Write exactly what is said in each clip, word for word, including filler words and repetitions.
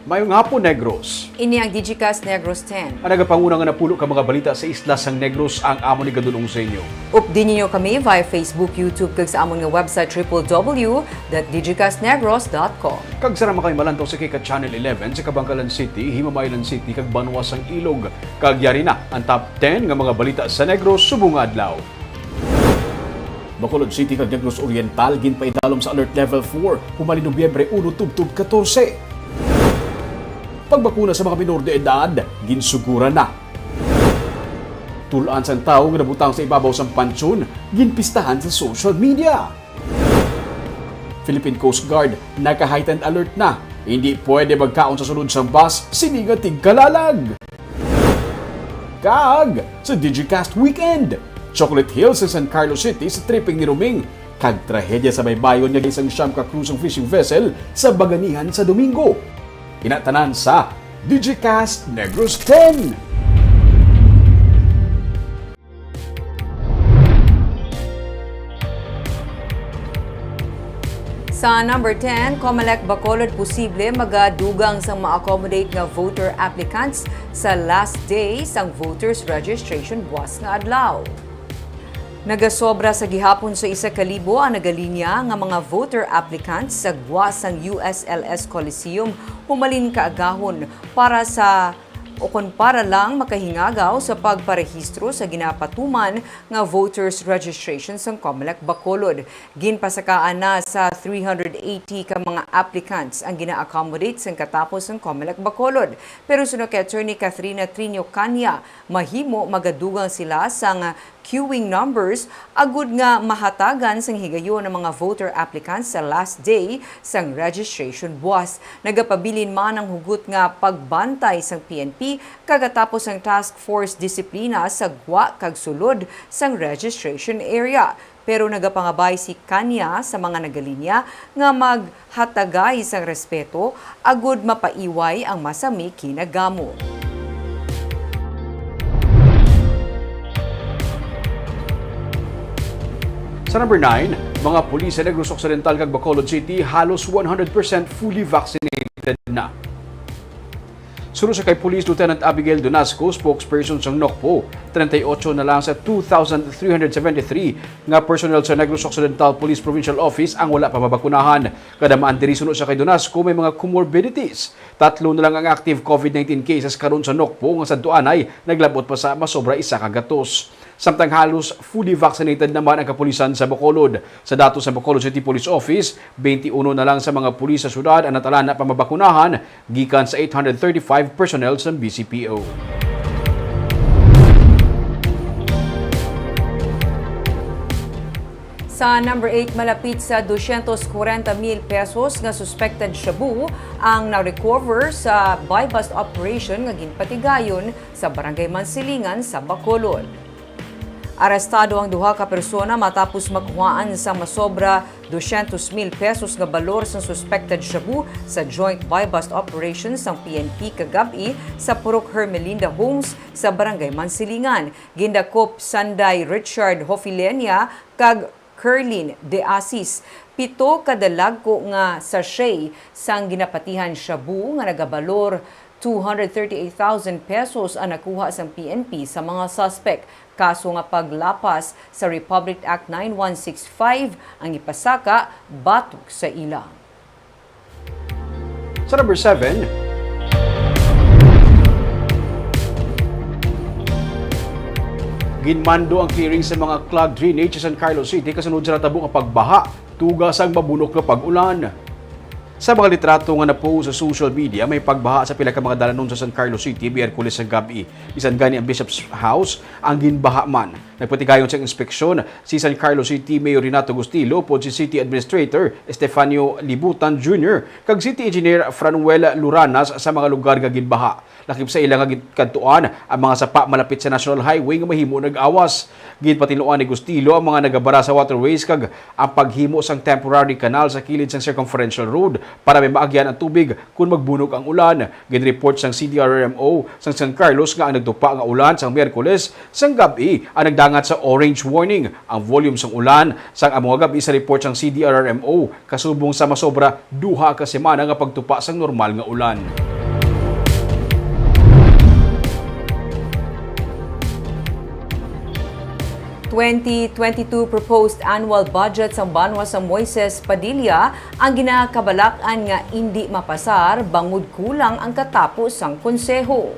Mayong hapon, Negros. Ini ang Digicast Negros ten. Ang nagapanguna nga napulo ka mga balita sa isla sang Negros ang amon igadul-ong sa inyo. Updi ninyo kami via Facebook, YouTube, kag sa amon nga website, triple W dot digicast negros dot com. Kag sara man kami malantaw sa Kika Channel eleven sa Kabankalan City, Himamaylan City, kag Banwa sang Ilog. Kag yari na ang top ten nga mga balita sa Negros subong nga adlaw. Bacolod City kag Negros Oriental ginpaidalom sa Alert Level four human ni Nobyembre uno tubtob katorse. Pagbakuna sa mga minor de edad, ginsuguran na. Tul-an sang tawo nga nabutang sa ibabaw sang pansyon, ginpistahan sa social media. Philippine Coast Guard naka-heightened alert na. Hindi pwede magkaon sa sulod sang bus sini nga tigkalalag. Kag sa Digicast Weekend, Chocolate Hills sa San Carlos City sa tripping ni Roming, kag trahedya sa baybayon nga isang siyam ka cruise ang fishing vessel sa Baganihan sa Domingo. Ina tanan sa Digicast Negros ten. Sa number ten, Comelec Bacolod posible magadugang sang ma-accommodate nga voter applicants sa last day sang voters registration buas nga adlaw. Nagasobra sa gihapon sa isa ka libo ang nagalinya nga mga voter applicants sa gwa sang U S L S Coliseum humalin kaagahon para sa ukon para lang makahingagaw sa pagparehistro sa ginapatuman nga voters registration sang Comelec Bacolod. Ginpasakaan na sa three hundred eighty ka mga applicants ang gina-accommodate sang katapos sang Comelec Bacolod. Pero suno kay Attorney Catherine Trinio Cania, mahimo magadugang sila sang queuing numbers agud nga mahatagan sang higayon ang mga voter applicants sa last day sang registration buas. Nagapabilin man ang hugot nga pagbantay sang P N P kagatapos ang task force disiplina sa gwa kag sulod sang registration area. Pero nagapangabay si Cania sa mga nagalinya nga maghatagay sang respeto agud mapaiway ang masami kinagamo. Sa number nine, mga pulis sa Negros Occidental kag Bacolod City halos one hundred percent fully vaccinated na. Suno sa kay Police Lieutenant Abigail Donasco, spokesperson sang NOCPO, treinta y ocho na lang sa two thousand three hundred seventy-three nga personnel sa Negros Occidental Police Provincial Office ang wala pa mabakunahan. Kada maan diri, suno sa kay Donasco, may mga comorbidities. Tatlo na lang ang active COVID nineteen cases karon sa NOCPO nga sadto anay naglab-ot pa sa masobra isa ka gatos. Samtang halos fully vaccinated naman ang kapulisan sa Bacolod. Sa datos sa Bacolod City Police Office, twenty-one na lang sa mga pulis sa syudad ang natala na pa mabakunahan gikan sa eight hundred thirty-five personnel sa B C P O. Sa number eight, malapit sa dusyentos kwarenta mil pesos nga suspected shabu ang na-recover sa buy-bust operation nga ginpatigayon sa Barangay Mansilingan sa Bacolod. Arestado ang duha ka persona matapos makuhaan sang masobra dusyentos mil pesos nga balor sang suspected shabu sa joint buy-bust operation sang P N P kagab-i sa Purok Hermelinda Homes sa Barangay Mansilingan. Gindakop sanday Richard Hofilenia kag Kerlin De Asis. Pito ka dalagko nga sachet sang ginapatihan shabu nga nagabalor two hundred thirty-eight thousand pesos ang nakuha sang P N P sa mga suspek. Kaso nga paglapas sa Republic Act nine one six five ang ipasaka batok sa ila. Sa number seven, ginmando ang clearing sa mga clogged drainage sa San Carlos City kasunod sa natabo nga pagbaha tuga sang mabunok nga pag-ulan. Sa mga litrato nga na-post sa social media, may pagbaha sa pila ka mga dalanon sa San Carlos City Miyerkules sa gab-i. Bisan gani ang Bishop's House ang ginbaha man. Nagpatigayon sa inspeksyon si San Carlos City Mayor Renato Gustilo upod si City Administrator Estefanio Libutan Junior kag City Engineer Franuel Luranas sa mga lugar nga ginbaha. Lakip sa ila nga gin-, kadtuan ang mga sapa malapit sa National Highway nga mahimo nag-awas. Ginpatinluan ni Gustilo ang mga nagabara sa waterways kag ang paghimo sang temporary canal sa kilid sang circumferential road para may maagyan ang tubig kon magbunog ang ulan. Ginreport sang C D R R M O sang San Carlos nga ang nagtupa nga ulan sang Miyerkules sang gab-i ang nagdangat sa orange warning. Ang volume sang ulan sang amo nga gab-i sa report sang C D R R M O kasubong sa masobra duha ka semana nga pagtupa sang normal nga ulan. Twenty twenty-two proposed annual budget sang banwa sa Moises Padilla ang ginakabalak-an nga indi mapasar bangod kulang ang katapo sang konseho.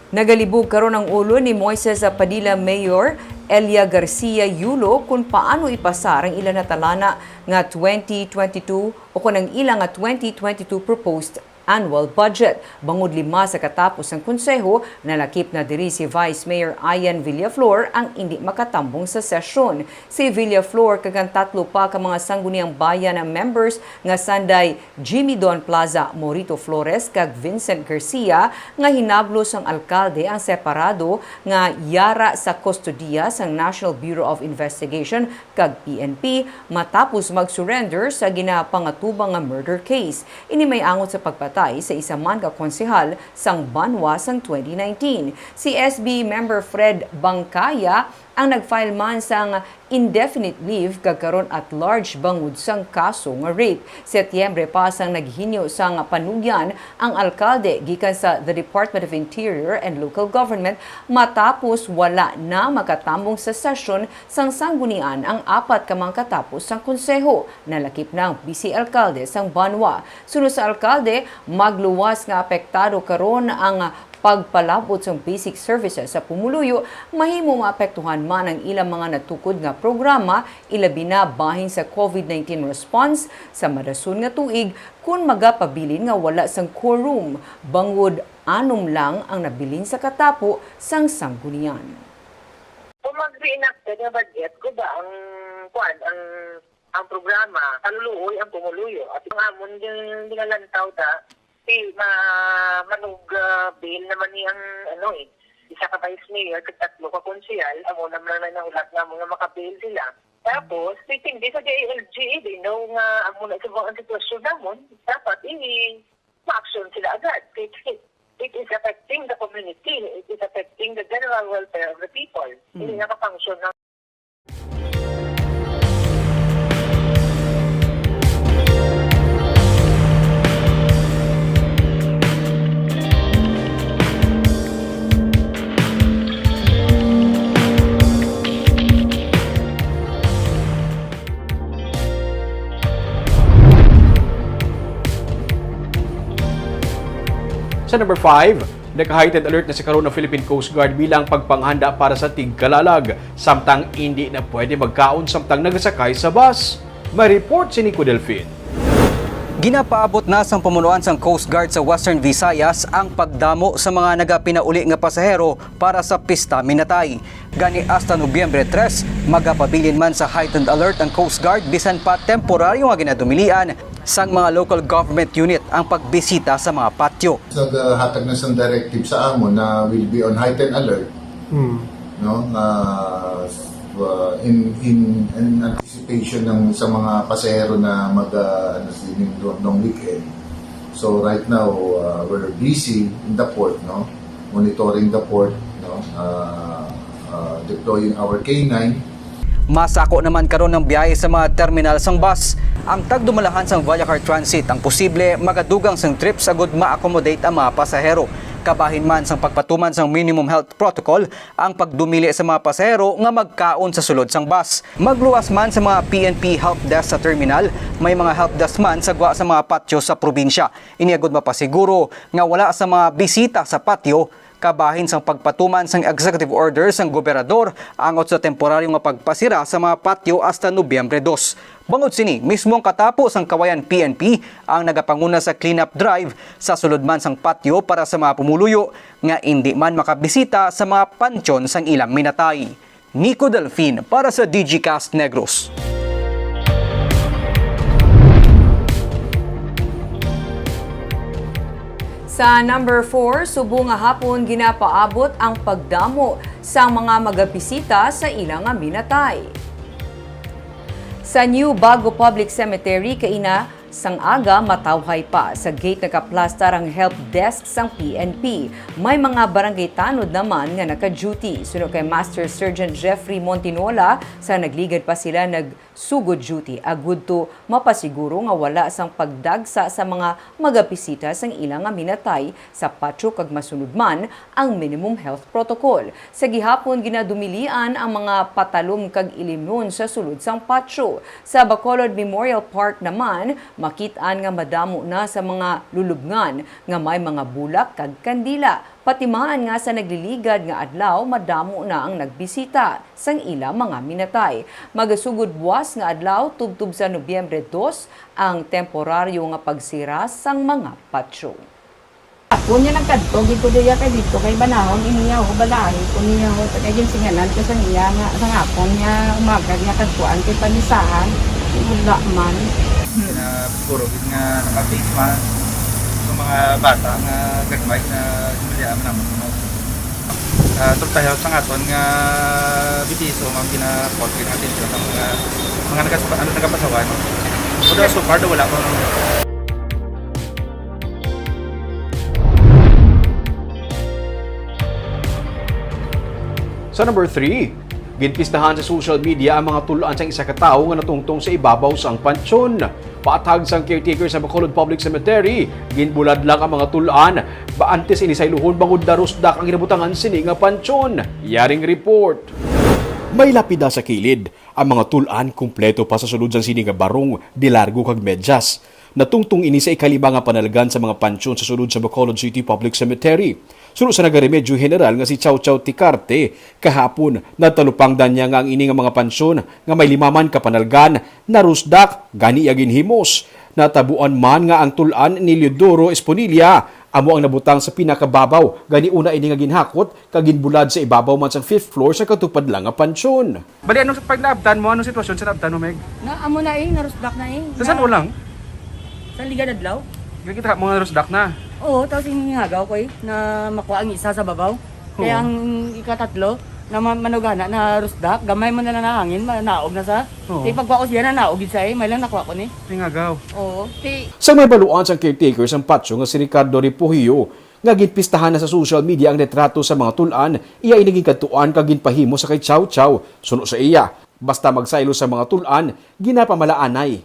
Nagalibog karon ang ulo ni Moises Padilla Mayor Elia Garcia Yulo kung paano ipasar ang ila natalana nga twenty twenty-two o kon ang ila nga twenty twenty-two proposed annual budget. Bangod lima sa katapos sang konseho, nalakip na diri si Vice Mayor Ian Villaflor ang indi makatambong sa sesyon. Si Villaflor kag ang tatlo pa ka mga Sangguniang Bayan nga members nga sanday Jimmy Don Plaza, Morito Flores kag Vincent Garcia nga hinablos sang alkalde ang separado nga yara sa kustodiya sang National Bureau of Investigation kag P N P matapos mag-surrender sa ginapangatubang nga murder case. Ini may angot sa pagpatay sa isa man ka konsehal sang banwa sang twenty nineteen. Si S B member Fred Bangkaya ang nag-file man sang indefinite leave kag karon at large bangod sang kaso nga rape. Setyembre pa sang naghinyo sang panugyan ang alkalde gikan sa the Department of Interior and Local Government matapos wala na makatambong sa sesyon sang sanggunian ang apat ka mga katapos sang konseho. Nalakip na ang vice alkalde sang banwa. Suno sa alkalde, magluwas nga apektado karon ang pagpalab-ot sang basic services sa pumuluyo, mahimo maapektuhan man ang ilang mga natukod nga programa, ilabi na bahin sa COVID nineteen response sa madason nga tuig, kun magapabilin nga wala sang quorum, bangod anom lang ang nabilin sa katapo sang sanggunian. Kung mag-reenacted nga budget, guba ang, kuwan, ang, ang programa, kaluluoy ang pumuluyo. At ang amon gin-, ginalantaw ta, si ma-, manug, ah, bail naman ni ang, ano eh, isa ka vice mayor, kag tatlo ka konsehal, amo naman ang nahulat namon nga maka-bail sila. Tapos, depende sa D I L G, eh, they know nga amo na sa mga sitwasyon namon, dapat i-, ma-action sila agad. It, it, it is affecting the community. It is affecting the general welfare of the people. Hindi Mm. nakafunction ng Sa number five, naka-heightened alert na sa karon ang Philippine Coast Guard bilang pagpanghanda para sa tigkalalag, samtang indi na pwede magkaon samtang nagasakay sa bus. May report si Nico Delfin. Ginapaabot na sang pamunuan sang Coast Guard sa Western Visayas ang pagdamo sa mga nagapinauli nga pasahero para sa Pista Minatay. Gani, hasta Nobyembre tres, magapabilin man sa heightened alert ang Coast Guard bisan pa temporaryo nga ginadumilian sang mga local government unit ang pagbisita sa mga patyo. Naghatag na sang directive sa amon na will be on heightened alert, Hmm. no? Na, uh, in, in, in anticipation ng, sa mga pasahero na mag, uh, ano, si, yung long weekend. So right now, uh, we're busy in the port, no? Monitoring the port, no? Uh, uh, deploying our K nine. Masako naman karon ang biyahe sa mga terminal sang bus. Ang tagdumalahan sang Viacar Transit ang posible magadugang sang trips agud ma-accommodate ang mga pasahero. Kabahin man sang pagpatuman sang minimum health protocol ang pagdumili sa mga pasahero nga magkaon sa sulod sang bus. Magluwas man sa mga P N P help desk sa terminal, may mga help desk man sa gwa sa mga patyo sa probinsya. Ini agud mapasiguro nga wala sa mga bisita sa patyo, kabahin sang pagpatuman sang executive order sang gobernador angot sa temporaryo nga pagpasira sa mga patyo hasta Nobyembre dos. Bangod sini, mismo ang katapo sang Kawayan P N P ang nagapanguna sa cleanup drive sa sulod man sang patyo para sa mga pumuluyo nga indi man makabisita sa mga pansyon sang ilang minatay. Nico Delfin para sa Digicast Negros. Sa number four, subong nga hapon ginapaabot ang pagdamo sa mga magabisita sa ila nga minatay. Sa New Bago Public Cemetery, kaina sang aga, matawhay pa. Sa gate nakaplastar ang help desk sang P N P. May mga barangay tanod naman nga naka-duty. Suno kay Master Sergeant Jeffrey Montinola, sa nagligad pa sila nag sugod duty agud to mapasiguro nga wala sang pagdagsa sa mga magabisita sang ila nga minatay sa patio kag masunod man ang minimum health protocol. Sa gihapon, ginadumilian ang mga patalom kag ilimnon sa sulod sang patio. Sa Bacolod Memorial Park naman, makit-an nga madamo na sa mga lulubngan nga may mga bulak kag kandila. Patimaan nga sa nagliligad nga adlaw, madamo na ang nagbisita sang ila mga minatay. Magasugod buwas nga adlaw, tubtob sa Nobyembre dos, ang temporaryo nga pagsira sang mga patio. Ako niya nagkadto, gid ko diya kay dito kay banahon, ini ako balahi ko niya ho, kay ginsinganan ko sa niya nga, sa akon niya, umagad niya kagkuan kay panisahan, wala man. Pinasiguro gid nga naka-face mask sa mga bata nga gagmay na gumalian naman. Ah, True to Health sang aton nga B P S O, ma'am, gina-call gid ang atensyon sa mga, mga nagas-, ano, nagapasawan. Pero so far, daw wala pa. Sa number three, ginpistahan sa social media ang mga tul-an sang isa ka tawo nga natungtong sa ibabaw sang pansyon. Paathag sang caretaker sa Bacolod Public Cemetery, ginbulad lang ang mga tul-an ba antes ini sayluhon bangod narusdak ang ginabutangan sini nga pansyon. Yaring report. May lapida sa kilid. Ang mga tul-an kumpleto pa sa sulod sang sini nga barong, de largo kag medyas. Natungtong ini sa ikalima nga panalgan sa mga pansyon sa sulod sa Bacolod City Public Cemetery. Suno sa nagaremedyo general nga si Chow Chow Ticarte, kahapon, natalupangdan niya nga ang ini nga mga pansyon nga may lima man ka panalgan narusdak, gani iya ginhimos. Natabuan man nga ang tul-an ni Leodoro Esponilla amo ang nabutang sa pinakababaw, gani una ini nga ginhakot kag ginbulad sa ibabaw man sang fifth floor sa katupad lang nga pansyon. Bali, ano sa pag naabtan mo? Anong sitwasyon sa naabtan mo, Meg? Na, amo na eh, narusdak na eh. Sa saan Na, lang? Sa Ligan Adlaw. Nakita mo nga narusdak na? Oo, tapos yung hagaw ko eh, na makuha ang isa sa babaw. Oo. Kaya ang ikatatlo, na ma-, manugana na rusdak, gamay mo na lang na hangin, ma-, naog na sa. Oo. Di pagkuha ko siya na naog gid sa eh, may lang nakuha ko ni. Yung hagaw. Oo. Di Sa may baluan sang caretaker sang patio nga si Ricardo Refugio, nga ginpistahan na sa social media ang retrato sa mga tul-an, iya ini ginkadtuan kag ginpahimo sa kay Chow Chow. Suno sa iya, basta magsaylo sa mga tul-an, ginapamalaanay.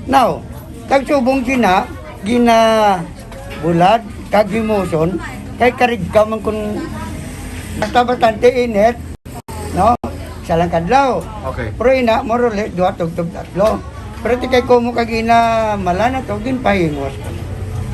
Now, kag subong sina, ginabulad kag himuson, kay karigka man kun basta bastante init, no? Isa lang kadlaw. Okay. Pero ina, more or less, duha tugtog tatlo. Pero ti kay kumo kag ina, mala na to, ginpahimos.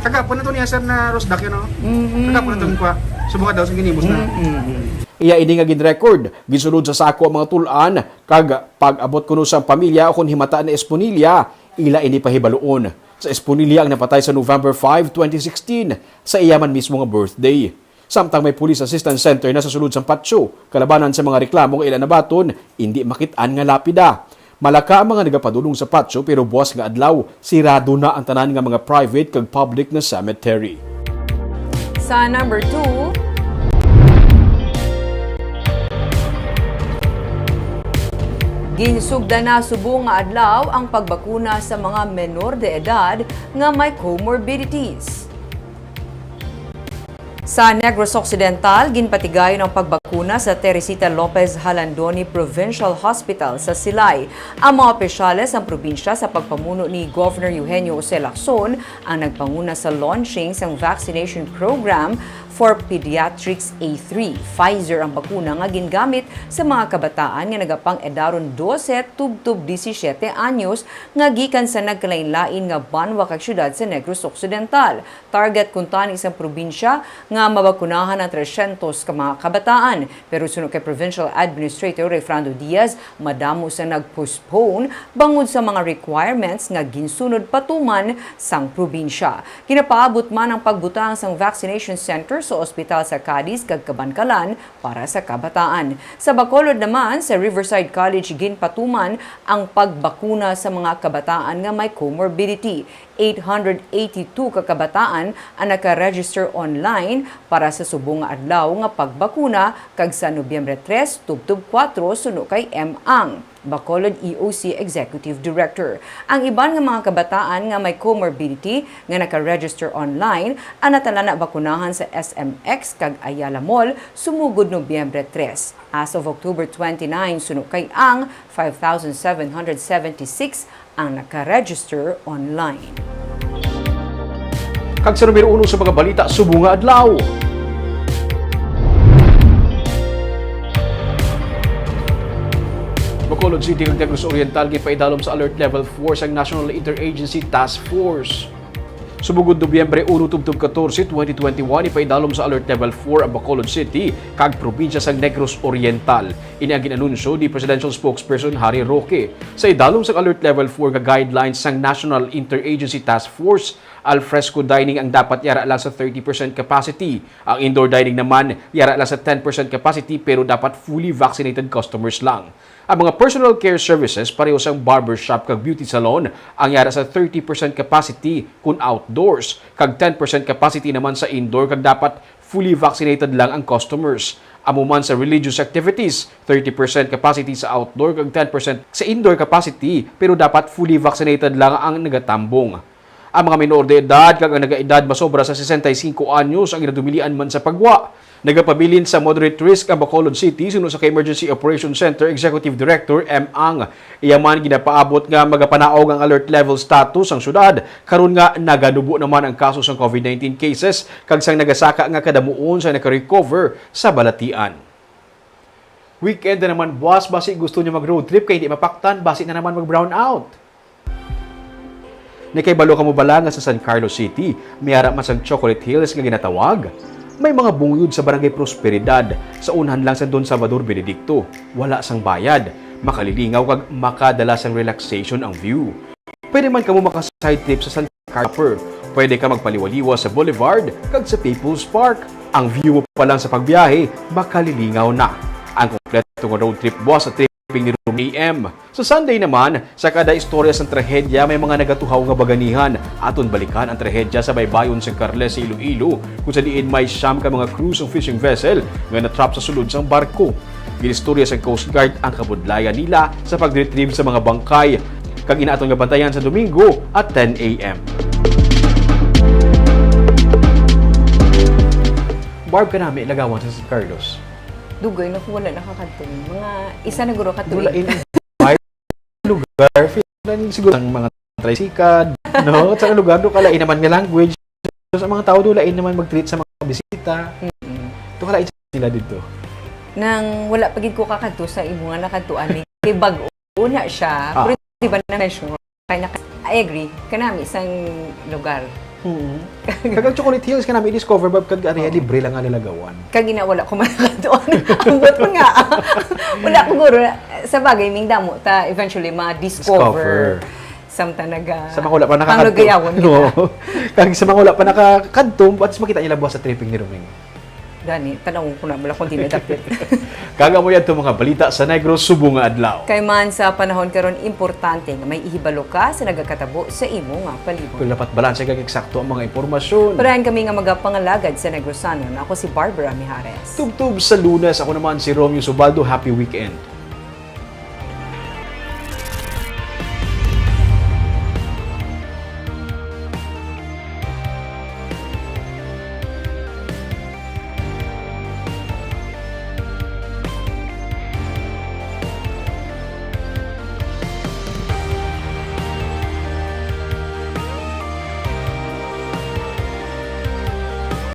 Kagapon na to niya, sir, na rusdak yun, no? Mm-mm. Kagapon na to, kuha. Subong daw sa ginimos na. Mm-mm. Iya ini nga gin-record, gisulod sa sako ang mga tul-an, kag pag-abot kuno sa pamilya o kon himata ni Esponilla, ila ini pahibaluon. Sa Esponilla ang napatay sa November five, twenty sixteen, sa iya man mismo nga birthday. Samtang may Police Assistance Center na sa sulod sang patio, kalabanan sa mga reklamo nga ila nabaton, indi makit-an nga lapida. Malaka ang mga nagapadulong sa patio, pero buwas nga adlaw, sirado na ang tanan nga mga private kag public nga cemetery. Sa number two, ginsugdan na subong nga adlaw ang pagbakuna sa mga menor de edad nga may comorbidities. Sa Negros Occidental, ginpatigayon ang pagbakuna sa Teresita Lopez Jalandoni Provincial Hospital sa Silay. Ang mga opisyales sang probinsya sa pagpamuno ni Governor Eugenio Jose Lacson ang nagpanguna sa launching sang vaccination program for pediatrics A three. Pfizer ang bakuna nga gingamit sa mga kabataan nga nagapang-edaron dose tubtob disisiete anyos nga gikan sa nagkalainlain nga banwa kag syudad sa Negros Occidental. Target kuntani sang probinsya nga mabakunahan ang tresyentos ka mga kabataan, pero suno kay Provincial Administrator Rayfrando Diaz, madamo sa nag-postpone bangod sa mga requirements nga ginsunod patuman sang probinsya. Ginapaabot man ang pagbutang sang vaccination center sa ospital sa Cadiz kag Kabankalan para sa kabataan. Sa Bacolod naman, sa Riverside College ginpatuman ang pagbakuna sa mga kabataan nga may comorbidity. Eight hundred eighty-two ka kabataan ang naka-register online para sa subong nga adlaw nga pagbakuna kag sa Nobyembre tres tubtob kuwatro suno kay M. Ang, Bacolod E O C Executive Director. Ang iban nga mga kabataan nga may comorbidity nga naka-register online, ana tala na bakunahan sa S M X kag Ayala Mall sumugod Nobyembre tres. As of October twenty-nine, suno kay Ang, five thousand seven hundred seventy-six ang naka-register online. Kag sa numero uno sa mga balita subong nga adlaw, Bacolod City kag Negros Oriental gipaidalom sa Alert Level four sang National Interagency Task Force. Subugod Nobyembre uno tubtob katorse, twenty twenty-one, ipaidalom sa Alert Level four ang Bacolod City kag probinsya sang Negros Oriental. Ini ang gin-anunsyo ni Presidential Spokesperson Harry Roque. Sa idalom sang Alert Level four nga guidelines sang National Interagency Task Force, al fresco dining ang dapat yara lang sa thirty percent capacity. Ang indoor dining naman yara lang sa ten percent capacity, pero dapat fully vaccinated customers lang. Ang mga personal care services, pareho sang barbershop kag beauty salon, ang yara sa thirty percent capacity kun outdoors, kag ten percent capacity naman sa indoor, kag dapat fully vaccinated lang ang customers. Amo man sa religious activities, thirty percent capacity sa outdoor kag ten percent sa indoor capacity, pero dapat fully vaccinated lang ang nagatambong. Ang mga minor de edad kag ang nagaedad masobra sa sesenta y cinco anyos ang ginadumilian man sa pagwa. Nagapabilin sa moderate risk ang Bacolod City, suno sa kay Emergency Operations Center Executive Director M. Ang. Iya man ginapaabot nga magapanaog ang alert level status ang syudad karon nga naganubo naman ang kaso sang covid nineteen cases kag sang nagasaka nga kadamuon sa naka-recover sa balatian. Weekend na naman, boss, basi gusto niyo mag-road trip kay hindi mapaktan, basi na naman mag-brown out. Nakahibalo kamo bala nga sa San Carlos City, may ara man sang Chocolate Hills nga ginatawag? May mga bungod sa Barangay Prosperidad, sa unhan lang sa Don Salvador Benedicto. Wala sang bayad, makalilingaw kag makadala sang relaxation ang view. Pwede man kamo maka-side trip sa San Carlos. Pwede ka magpaliwaliwa sa Boulevard kag sa People's Park. Ang view mo pa lang sa pagbiyahe, makalilingaw na. Ang kompleto nga road trip, boss, sa tripping ni Room A M. Sa Sunday naman, sa kada istorya sang trahedya, may mga nagatuhaw nga baganihan. Aton balikan ang trahedya sa baybayon sang Carles sa Iloilo, kung sa diin may siyam ka mga crew sang fishing vessel nga na-trap sa sulod sang barko. Ginistorya sang Coast Guard ang kabudlayan nila sa pag-retrieve sa mga bangkay, kag ina aton nga bantayan sa Domingo at ten A M. Barb, kanami lagawan sa San Carlos? Dugay na ko wala nakakadto. Mga isa na guro ka tuig. Wala in lugar, feeling siguro ang mga tricycad, no? Sa lugar, do kalain naman nga language. So, sa mga tao do, lain naman mag-treat sa mga bisita. Mm-mm. Do kalain sila dito. Nang wala pa gid ko kakadto sa imo nga nakadtuan, eh, kay bag-o na siya. Ah. Pero di ba na-mention ko? Kaya naka-, I agree. Kanami isang lugar. Mm. Kag ang Chocolate Hills, kanami i-discover ba? Kag ano, oo, libre lang nga nilagawan. Kag ina, wala ko man nakadtuan. Ambot man nga. Wala ko guro. Sa bagay, ming damo ta eventually ma-discover. Discover. Samtang naga-, sa mga wala pa nakakadto. Panglugayawon kita. Oo. Kag sa mga wala pa nakakadto, at least makita nila buwas sa tripping ni Roming. Gani, tanawon ko na, wala kung di na dapit. Kag amo yadto mga balita sa Negros subong nga adlaw. Kay man sa panahon karon, importante nga may ihibalo ka sa nagakatabo sa imo nga palibot. Pero dapat balanse kag eksakto ang mga impormasyon. Parahan kami nga magapangalagad sa Negrosanon. Ako si Barbara Mijares. Tubtob sa Lunes, ako naman si Romeo Subaldo. Happy weekend.